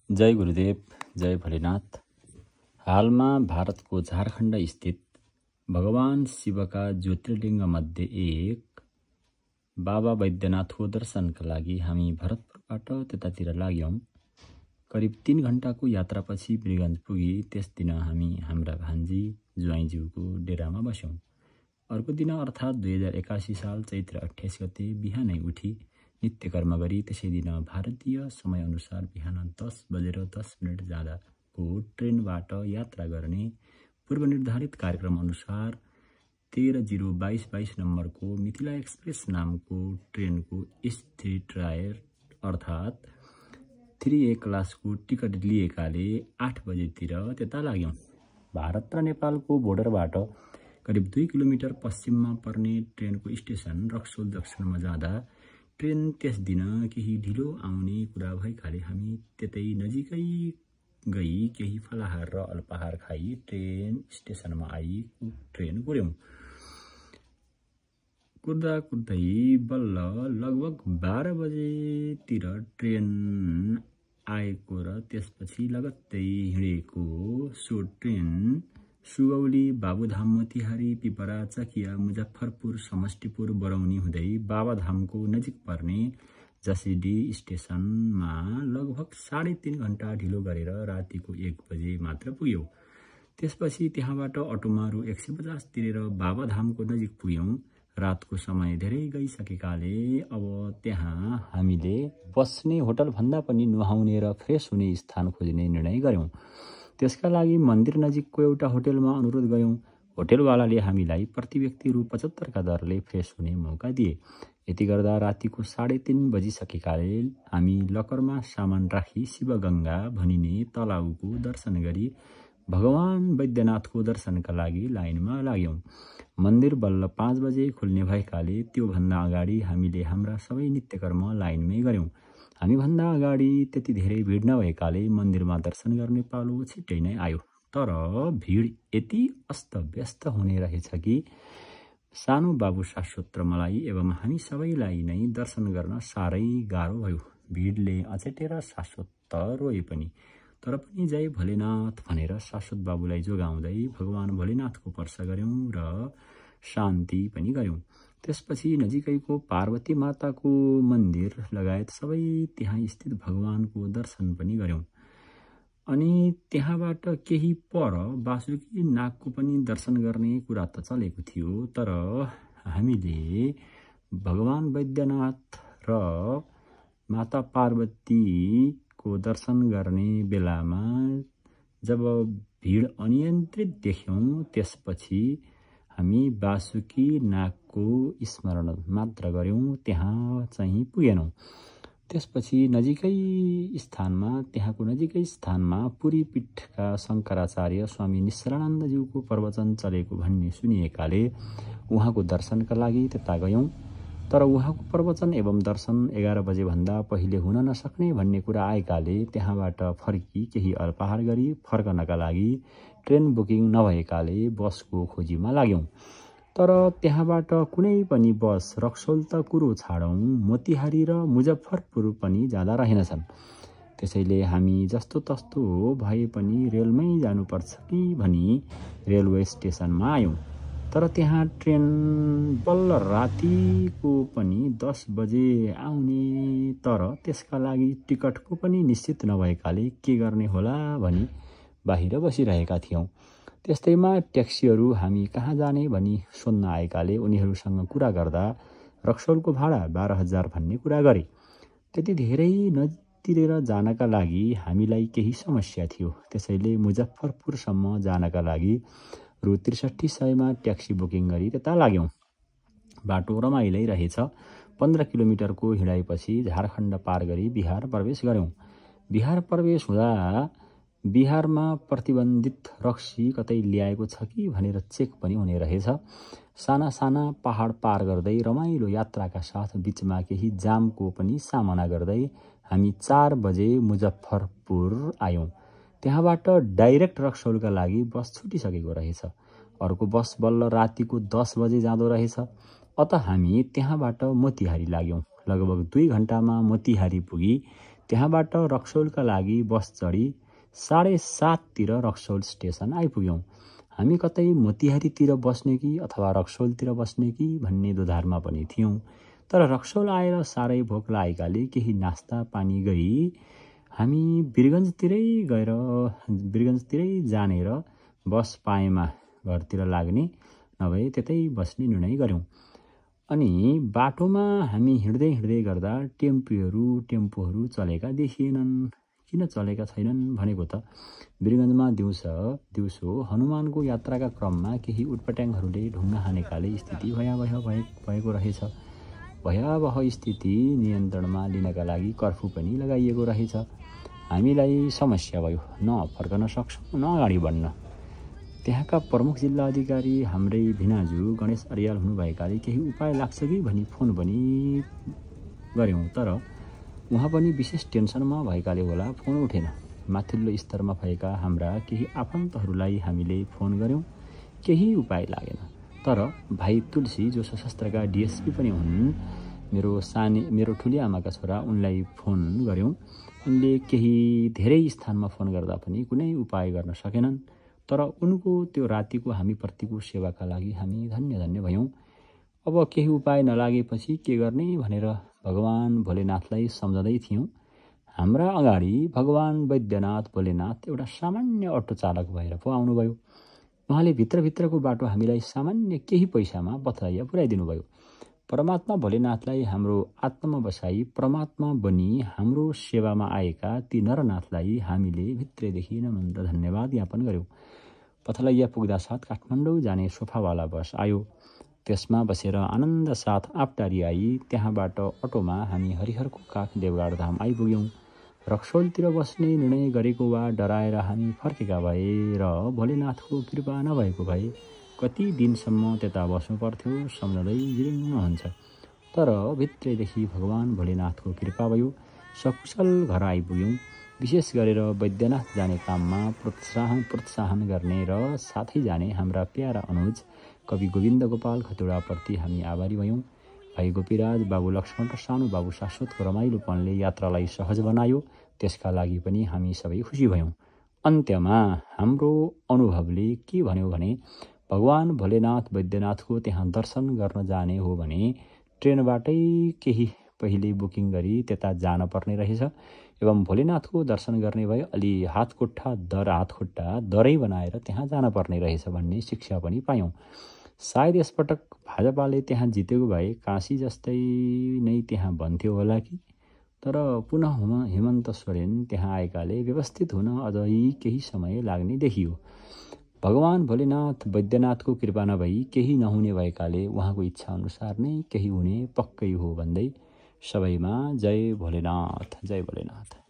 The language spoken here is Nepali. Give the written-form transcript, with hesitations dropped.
जय गुरुदेव, जय भोलेनाथ। हालमा भारतको झारखण्ड स्थित भगवान शिवका ज्योतिर्लिङ्ग मध्ये एक बाबा बैद्यनाथको दर्शनका लागि हामी भरतपुरबाट त्यतातिर लाग्यौं। करिब 3 घण्टाको यात्रापछि वीरगञ्ज पुगी त्यस दिन हामी हाम्रा भान्जी ज्वाइँज्यूको डेरामा बस्यौं। अर्को दिन अर्थात् 2081 साल चैत्र 28 गते बिहानै उठी नित्यकर्म गरी त्यसै दिन भारतीय समयअनुसार बिहान 10:10 जाँदाको ट्रेनबाट यात्रा गर्ने पूर्वनिर्धारित कार्यक्रम अनुसार 13:022 नम्बरको मिथिला एक्सप्रेस नामको ट्रेनको स्थिर टायर अर्थात् 3A क्लासको टिकट लिएकाले 8 बजेतिर त्यता लाग्यौं। भारत र नेपालको बोर्डरबाट करिब 2 किलोमिटर पश्चिममा पर्ने ट्रेनको स्टेसन रक्सोल जक्सनमा जाँदा ट्रेन त्यस दिन केही ढिलो आउने कुरा भएकाले हामी त्यतै नजिकै गई केही फलाहार र अल्पाहार खाई ट्रेन स्टेसनमा आई ट्रेन कुर्यौं। कुर्दै बल्ल लगभग 12 बजेतिर ट्रेन आएको र त्यसपछि लगत्तै हिँडेको सो ट्रेन सुगौली, बाबुधाम, मोतिहारी, पिपरा, चकिया, मुजफ्फरपुर, समष्टिपुर, बरौनी हुँदै बाबाधामको नजिक पर्ने जसीडी स्टेसनमा लगभग 3.5 घण्टा ढिलो गरेर रातिको 1 बजे मात्र पुग्यौं। त्यसपछि त्यहाँबाट अटोमा रु 150 तिरेर बाबाधामको नजिक पुग्यौं। रातको समय धेरै गइसकेकाले अब त्यहाँ हामीले बस्ने होटल भन्दा पनि नुहाउने र फ्रेस हुने स्थान खोज्ने निर्णय गर्यौं। त्यसका लागि मन्दिर नजिकको एउटा होटलमा अनुरोध गर्यौं। होटलवालाले हामीलाई प्रति व्यक्ति रु 75 का दरले फ्रेस हुने मौका दिए। यति गर्दा रातिको 3:30 बजिसकेकाले हामी लकरमा सामान राखी शिवगङ्गा भनिने तलाउको दर्शन गरी भगवान बैद्यनाथको दर्शनका लागि लाइनमा लाग्यौं। मन्दिर बल्ल 5 बजे खुल्ने भएकाले त्यो भन्दा अगाडि हामीले हाम्रा सबै नित्यकर्म लाइनमै गर्यौं। हामीभन्दा अगाडि त्यति धेरै भिड नभएकाले मन्दिरमा दर्शन गर्ने पालो छिट्टै नै आयो। तर भिड यति अस्तव्यस्त हुने रहेछ कि सानो बाबु शाश्वत र मलाई एवं हामी सबैलाई नै दर्शन गर्न साह्रै गाह्रो भयो। भिडले अचेटेर शाश्वत त रोए पनि, तर पनि जय भोलेनाथ भनेर शाश्वत बाबुलाई जोगाउँदै भगवान भोलेनाथको स्पर्श गर्यौं र शान्ति पनि गर्यौं। त्यसपछि नजिकैको पार्वती माताको मन्दिर लगायत सबै त्यहाँ स्थित भगवानको दर्शन पनि गर्यौं। अनि त्यहाँबाट केही पर बासुकी नागको पनि दर्शन गर्ने कुरा त चलेको थियो, तर हामीले भगवान बैद्यनाथ र माता पार्वतीको दर्शन गर्ने बेलामा जब भिड अनियन्त्रित देख्यौं, त्यसपछि हामी बासुकी नागको स्मरण मात्र गर्यौं, त्यहाँ चाहिँ पुगेनौं। त्यसपछि त्यहाँको नजिकै स्थानमा पुरी पीठका शङ्कराचार्य स्वामी निश्चलानन्दज्यूको प्रवचन चलेको भन्ने सुनिएकाले उहाँको दर्शनका लागि त्यता गयौं। तर उहाँको प्रवचन एवं दर्शन 11 बजे भन्दा पहिले हुन नसक्ने भन्ने कुरा आएकाले त्यहाँबाट फर्की केही अल्पाहार गरी फर्कनका लागि ट्रेन बुकिङ नभएकाले बसको खोजीमा लाग्यौं। तर त्यहाँबाट कुनै पनि बस रक्सोल त कुरो छाडौं, मोतिहारी र मुजफ्फरपुर पनि जाँदा रहेनछन्। त्यसैले हामी जस्तो तस्तो भए पनि रेलमै जानुपर्छ कि भनी रेलवे स्टेसनमा आयौं। तर त्यहाँ ट्रेन बल्ल रातिको पनि 10 बजे आउने, तर त्यसका लागि टिकटको पनि निश्चित नभएकाले के गर्ने होला भनी बाहिर बसिरहेका थियौं। त्यस्तैमा ट्याक्सीहरू हामी कहाँ जाने भनी सोध्न आएकाले उनीहरूसँग कुरा गर्दा रक्सोलको भाडा 12,000 भन्ने कुरा गरे। त्यति धेरै नतिरेर जानका लागि हामीलाई केही समस्या थियो। त्यसैले मुजफ्फरपुरसम्म जानका लागि रु 6300 ट्याक्सी बुकिङ गरी त्यता लाग्यौं। बाटो रमाइलै रहेछ। 15 किलोमिटरको हिँडाइपछि झारखण्ड पार गरी बिहार प्रवेश गर्यौं। बिहार प्रवेश हुँदा बिहारमा प्रतिबन्धित रक्सी कतै ल्याएको छ कि भनेर चेक पनि हुने रहेछ। साना साना पहाड पार गर्दै रमाइलो यात्राका साथ बीचमा केही जामको पनि सामना गर्दै हामी 4 बजे मुजफ्फरपुर आयौं। त्यहाँबाट डाइरेक्ट रक्सौलका लागि बस छुटिसकेको रहेछ। अर्को बस बल्ल रातिको 10 बजे जाँदो रहेछ। अत हामी त्यहाँबाट मोतिहारी लाग्यौं। लगभग 2 घण्टामा मोतिहारी पुगी त्यहाँबाट रक्सौलका लागि बस चढी 7:30तिर रक्सौल स्टेसन आइपुग्यौँ। हामी कतै मोतिहारीतिर बस्ने कि अथवा रक्सौलतिर बस्ने कि भन्ने दुधारमा पनि थियौँ। तर रक्सौल आएर साह्रै भोक लागेकाले केही नास्ता पानी गरी हामी वीरगञ्जतिरै जानेर बस पाएमा घरतिर लाग्ने नभए त्यतै बस्ने निर्णय गर्यौँ। अनि बाटोमा हामी हिँड्दै गर्दा टेम्पोहरू चलेका देखिएनन्। किन चलेका छैनन् भनेको त वीरगञ्जमा दिउँसो हनुमानको यात्राका क्रममा केही उटपट्याङहरूले ढुङ्गा हानेकाले स्थिति भयावह भएको रहेछ। भयावह स्थिति नियन्त्रणमा लिनका लागि कर्फ्यू पनि लगाइएको रहेछ। हामीलाई समस्या भयो, न फर्कन सक्छौँ न अगाडि बढ्न। त्यहाँका प्रमुख जिल्ला अधिकारी हाम्रै भिनाजु गणेश अर्याल हुनुभएकाले केही उपाय लाग्छ कि भनी फोन पनि गऱ्यौँ, तर उहाँ पनि विशेष टेन्सनमा भएकाले होला फोन उठेन। माथिल्लो स्तरमा भएका हाम्रा केही आफन्तहरूलाई हामीले फोन गऱ्यौँ, केही उपाय लागेन। तर भाइ तुलसी जो सशस्त्रका डिएसपी पनि हुन्, मेरो ठुली आमाका छोरा, उनलाई फोन गऱ्यौँ। उनले केही धेरै स्थानमा फोन गर्दा पनि कुनै उपाय गर्न सकेनन्। तर उनको त्यो रातिको हामीप्रतिको सेवाका लागि हामी धन्य भयौँ। अब केही उपाय नलागेपछि के गर्ने भनेर भगवान भोलेनाथलाई सम्झँदै थियौँ। हाम्रा अगाडि भगवान वैद्यनाथ भोलेनाथ एउटा सामान्य अटो चालक भएर पो आउनुभयो। उहाँले भित्रको बाटो हामीलाई सामान्य केही पैसामा बथलैया पुर्याइदिनु भयो। परमात्मा भोलेनाथलाई हाम्रो आत्मा बसाई परमात्मा बनी हाम्रो सेवामा आएका ती नरनाथलाई हामीले भित्रैदेखि नम्र धन्यवाद ज्ञापन गर्यौँ। पथलैया पुग्दा साथ काठमाडौँ जाने सोफावाला बस आयो। त्यसमा बसेर आनन्द साथ आपटारी आई। त्यहाँबाट अटोमा हामी हरिहरको काख देवगाड धाम आइपुग्यौँ। रक्सौलतिर बस्ने निर्णय गरेको वा डराएर हामी फर्केका भए र भोलेनाथको कृपा नभएको भए कति दिनसम्म त्यता बस्नु पर्थ्यो सम्झँदै जिरिङ हुन्छ। तर भित्रैदेखि भगवान भोलेनाथको कृपा भयो, सकुशल घर आइपुग्यौँ। विशेष गरेर वैद्यनाथ जाने काममा प्रोत्साहन गर्ने र साथै जाने हाम्रा प्यारा अनुज कवि गोविन्द गोपाल खतुडाप्रति हामी आभारी भयौँ। भाइ गोपीराज, बाबु लक्ष्मण र सानो बाबु शाश्वतको रमाइलोपनले यात्रालाई सहज बनायो। त्यसका लागि पनि हामी सबै खुसी भयौँ। अन्त्यमा हाम्रो अनुभवले के भन्यो भने भगवान भोलेनाथ वैद्यनाथको त्यहाँ दर्शन गर्न जाने हो भने ट्रेनबाटै केही पहिले बुकिङ गरी त्यता जान पर्ने रहेछ एवं भोलेनाथको दर्शन गर्ने भए अलि हातखुट्टा दरै बनाएर त्यहाँ जान पर्ने रहेछ भन्ने शिक्षा पनि पायौँ। सायद यसपटक भाजपाले त्यहाँ जितेको भए काशी जस्तै नै त्यहाँ भन्थ्यो होला कि। तर पुनः हेमन्त सोरेन त्यहाँ आएकाले व्यवस्थित हुन अझै केही समय लाग्ने देखियो। भगवान भोलेनाथ वैद्यनाथको कृपा नभई केही नहुने भएकाले उहाँको इच्छा अनुसार नै केही हुने पक्कै हो भन्दै सबैमा जय भोलेनाथ, जय भोलेनाथ।